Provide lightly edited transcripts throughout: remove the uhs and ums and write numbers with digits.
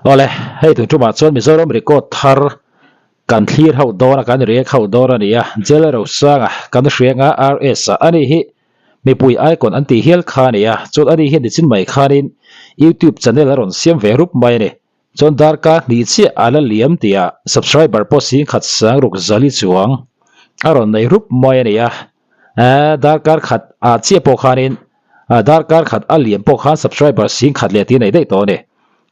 Awle, hei tun tumah chuan Mizoram record thar kan thlir ho dawn a, kan react ho dawn a ni a. Jela Rosanga kan hrianga RS a ani hi mipui icon an tih hial kha a ni a. Chuan ani hian nichin mai khanin YouTube channel a rawn siam ve rup mai a ni. Chuan darkar hnih chiah a la liam tih ah subscriber pawh singkhat sang ruk zali chuang a rawn nei rup mai a ni a. Darkar khat ah chiah pawh khanin darkar khat a liam pawh khan subscriber sing khat leh tih a nei daih tawh a ni.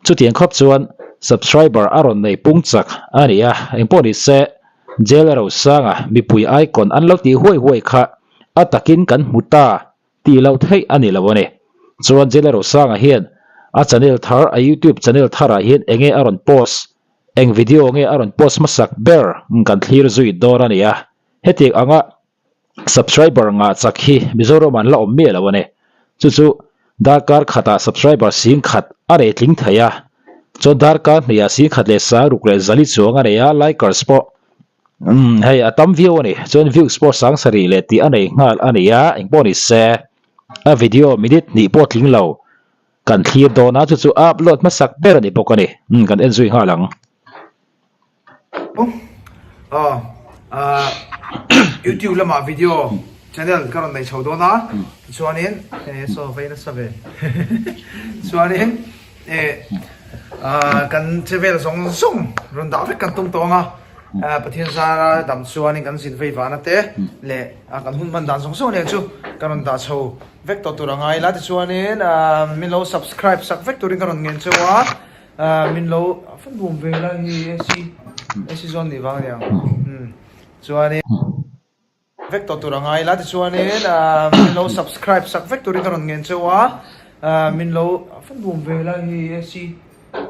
Chutiang khawp chuan subscriber a rawn nei pung chak a ni a, engpawh ni se Jail a Rosanga mipui icon an lo tih huai huai kha a takin kan hmu ta tih loh theih a ni lo a ni. Chuan Jail a Rosanga hian a channel thar a YouTube channel tharah hian enge a rawn post eng video nge a rawn post hmasak ber kan thlir zui dawn a ni a. Hetiang anga subscriber ngah chak hi Mizoram an la awm miah lo a ni. Chu chu darkar khatah subscriber sing khat a reh tling thei a, chuan darkar hniah sing khat leh sang ruk leh zali chuang a nei a, likers pawh umm hei a tam viau a ni. Chuan views pawh sang sarih leh tih a nei nghal a ni a, engpawh ni se a video minute hnih pawh tling lo kan thlir dawn a, chu chu upload hmasak ber a ni bawk a ni. Umm kan en zui nghal ang. Aw ah youtube lamah video channel ka rawn nei chho dawn a tichuanin he saw vei nasa ve chuanin eh ah kan che vel zawng zawng rawn dah vek kan tum tawh ang a ah Pathian zara dam chuanin kan zin vei vana te leh ah kan hun hman dan zawng zawng nen chu ka rawn dah chho vek tawh tur a ngai la tichuanin ah min lo subscribe sak vek turin ka rawn ngen cheu a. Min lo a fan nuam ve la hi AC AC zawn nih vang aniang umm chuanin vek tawh tur a ngai la tichuanin min lo subscribe sak vek turin ka rawn ngen cheu a min lo a fan nuam ve la hi AC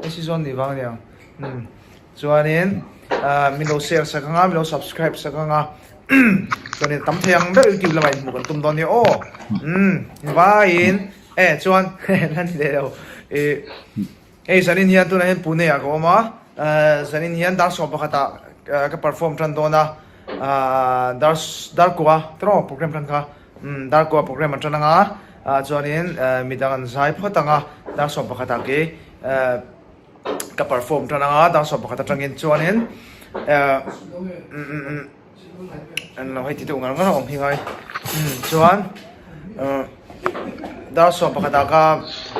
AC zawn nih vang aniang umm chuanin min lo share sak anga min lo subscribe sak anga chuanin tam thei ang ber youtube lamah inhmuh kan tum dawn nia aw umm vaiin E chuan la ni leh lo e hei zanin hian tunah hian Pune ah ka awm a zanin hian dar sawm pakhat ah ka perform tan dawn a dar dar kua tawng program tan kha um dar kua program an tan anga chuanin midang an zai phawt anga dar 11 ah ke ka perform tan anga dar 11 atangin chuanin um An lo hei ti deuh ngar ngar a awm hi ngai umm chuan uhh dar sawm pakhat ah ka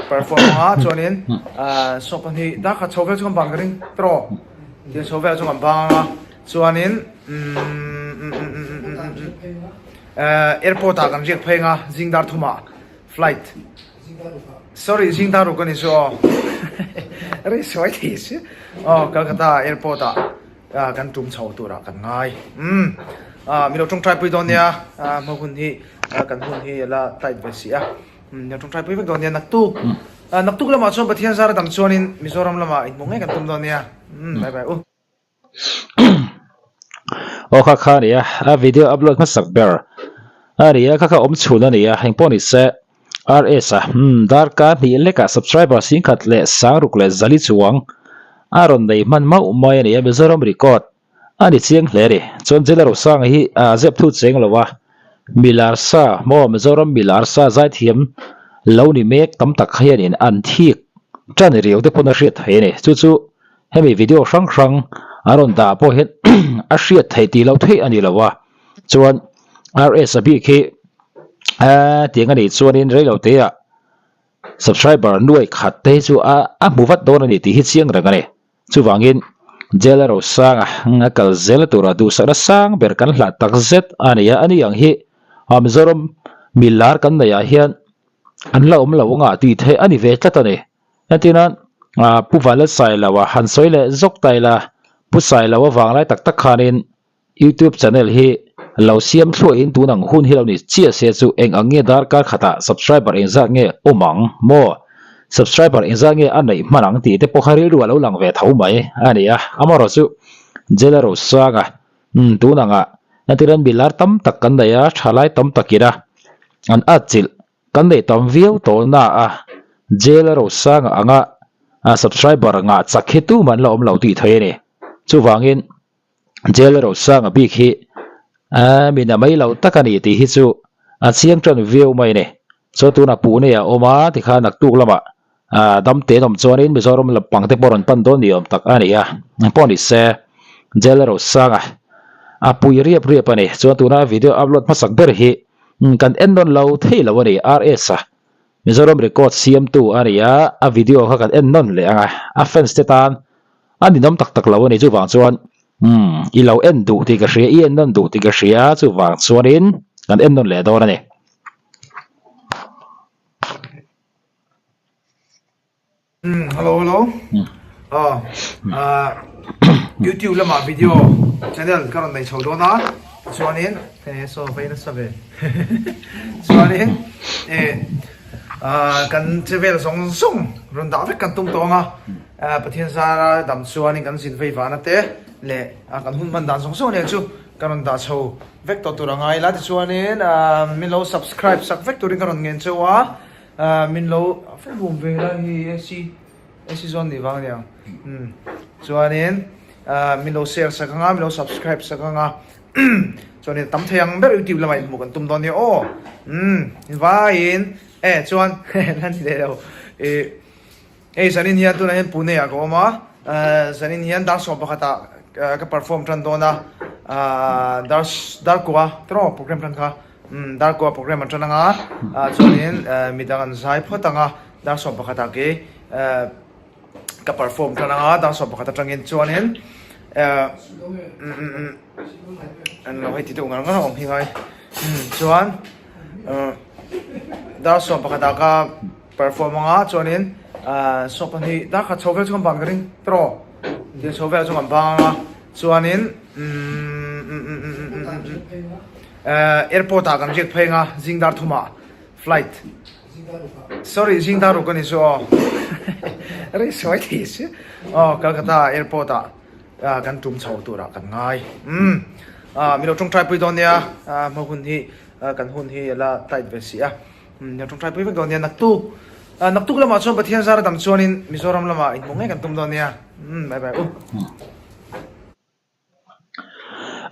perform ang a chuanin ahh sawm pahnih dar khat chho vel chu kan bang ka ring tawh tiang chho vel chu kan bang ang a chuanin umm ehh airport ah kan riak phei ang a zing dar thum ah flight sorry zing dar ruk a ni chu aw rei sawi thei si aw Calcutta airport ah. Kan tum chho turah kan ngai. Umm mi lo tawngtai pui dawn nia hma hun hi kan hun hi a la tight ve si a. Umm mi lo tawngtai pui vek dawn nia naktuk. Naktuk lamah chuan Pathian zara dam chuanin Mizoram lamah inhmu ngei kan tum dawn nia. Umm bye bye u. Aw kha kha a ni a, a video upload hmasak ber a ni a, kha kha awm chhun a ni a, engpawh ni se RS a, umm darkar hnih lekah subscriber singkhat leh sangruk leh zali chuang a rawn nei hman mauh mai a ni a, Mizoram record a ni chiang hle a ni. Chuan Jela Rosanga hi a zep thu cheng lo a, milar sa maw Mizoram milar sa zaithiam lo ni mek tam tak hianin an thik tan riau te pawn a hriat thei a ni. Chu chu hemi video hrang hrang a rawn dah pawh hian a hriat theih tih loh theih a ni lo a, chuan RS a bik hi Aaa tiang a nih chuanin reilo teah subscriber nuai khat te hi chu a a hmu vat dawn a ni tih hi chiang reng a ni. Chuvangin jail a rosanga a kal zel tura duhsakna sang ber kan hlah tak zet a ni a, ani ang hi a Mizoram milar kan neih ah hian an la awm lo anga tih theih a ni ve tlat a ni. Entirnan Pu Vanlalsailoa han sawi leh zawk ta ila Pu Sailoa vanglai tak tak khanin YouTube channel hi lo siam thluahin tun ang hun hi lo ni chiah se chu eng ang nge darkar khatah subscriber engzat nge awm ang maw? Subscriber engzat nge a neih hman ang tih te pawh kha rilru a lo lang ve tho mai a ni a, amaherawh chu Jela Rosanga umm tun angah entirna milar tam tak kan nei a, thalai tam takin a an atchilh kan neih tam viau tawh na a, Jela Rosanga anga subscriber ngah chak hi tuman la awm lo tih thei a ni. Chuvangin. Jail Rosanga bik hi a min a mai lo tak a ni tih hi chu a chiang tan viau mai a ni. Chuan tunah Pune ah a awm a tikhan naktuk lamah Ah dam te an awm chuanin Mizoram lampang te pawh rawn pan dawn ni awm tak a ni a, engpawh ni se Jail Rosanga a pui riap riap a ni. Chuan tuna video upload hmasak ber hi kan en nawn lo thei lo a ni, RS a Mizoram record siamtu a ni a, a video kha kan en nawn leh ang a, a fans te tan a ninawm tak tak lo a ni. Chuvang chuan umm i lo en duh tih ka hria, i en nawn duh tih ka hria, chuvang chuanin kan en nawn leh dawn a ni. Umm hello hello aw ah youtube lamah video channel ka rawn nei chho dawn a chuanin he saw vei nasa ve chuanin eh ah kan che vel zawng zawng rawn dah vek kan tum tawh ang a ah Pathian zara dam chuanin kan zin vei vana te leh kan hun hman dan zawng zawng nen chu ka rawn dah chho vek tawh tur a ngai la tichuanin ah min lo subscribe sak vek turin ka rawn ngen cheu a. Ahh min lo fel bum ve la hi AC AC zawn nih vang aniang umm chuanin ahh min lo share sak anga min lo subscribe sak anga chuanin tam thei ang ber youtube lamah inhmuh kan tum dawn nia aw umm vaiin e chuan la ni leh lo ih hei zanin hian tunah hian Pune ah ka awm a ahh zanin hian dar sawm pakhatah ka perform tan dawn a ahh dar darkua tiraw program tan kha. Umm Darkua program an tan anga ah chuanin midang an zai phawt anga dar 11 ah kei eh ka perform tan anga dar 11 atangin chuanin eh umm umm umm an lo hei ti deuh ngar ngar a awm hi ngai umm chuan eh dar 11 ah ka perform anga chuanin ah 12 dar khat chho vel chu kan ban ka ring tiraw dil chho vel chu kan bang anga chuanin umm umm umm umm umm umm. Airport ah kan riak phei anga zing dar thum ah flight sorry zing dar ruk a ni chu aw rei sawi thei si aw Calcutta airport ah kan tum chho tur ah kan ngai umm mi lo tawngtai pui dawn nia hma hun hi kan hun hi a la tight ve si a mi lo tawngtai pui vek dawn nia naktuk naktuk lamah chuan Pathian zara dam chuanin Mizoram lamah inhmuh ngei kan tum dawn nia umm bye bye u.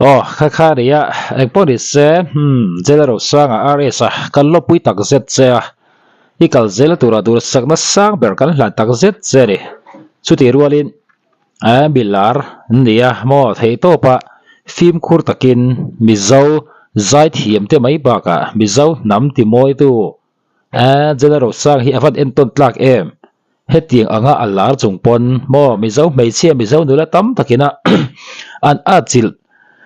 Aw kha kha a ni a, engpawh ni se hmm Jail Rosanga RS a kan lawpui tak zet che a, i kal zel tura duhsakna sang ber kan hlan tak zet che a ni. Chutih rualin eh milar an ni a maw theihtawpa fimkhur takin Mizo zaithiam te mai bakah Mizo hnam timawitu eh Jail Rosanga hi a van entawn tlak em? Hetiang anga a lar chung pawn maw Mizo hmeichhia Mizo nula tam takin a an atchilh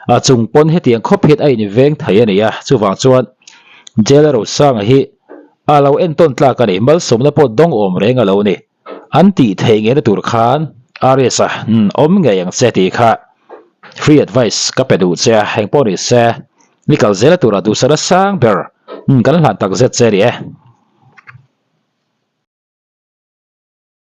a chung pawn hetiang khawp hian a inveng thei a ni a, chuvang chuan Jail Rosanga hi a lo entawn tlak a ni, malsawmna pawh dawng awm reng a lo ni, an tih theih ngeina tur khan RS a awm ngei ang che tih kha free advice ka pe duh che a, engpawh ni se ni kal zela tura duhsakna sang ber kan hlan takzet che a ni e.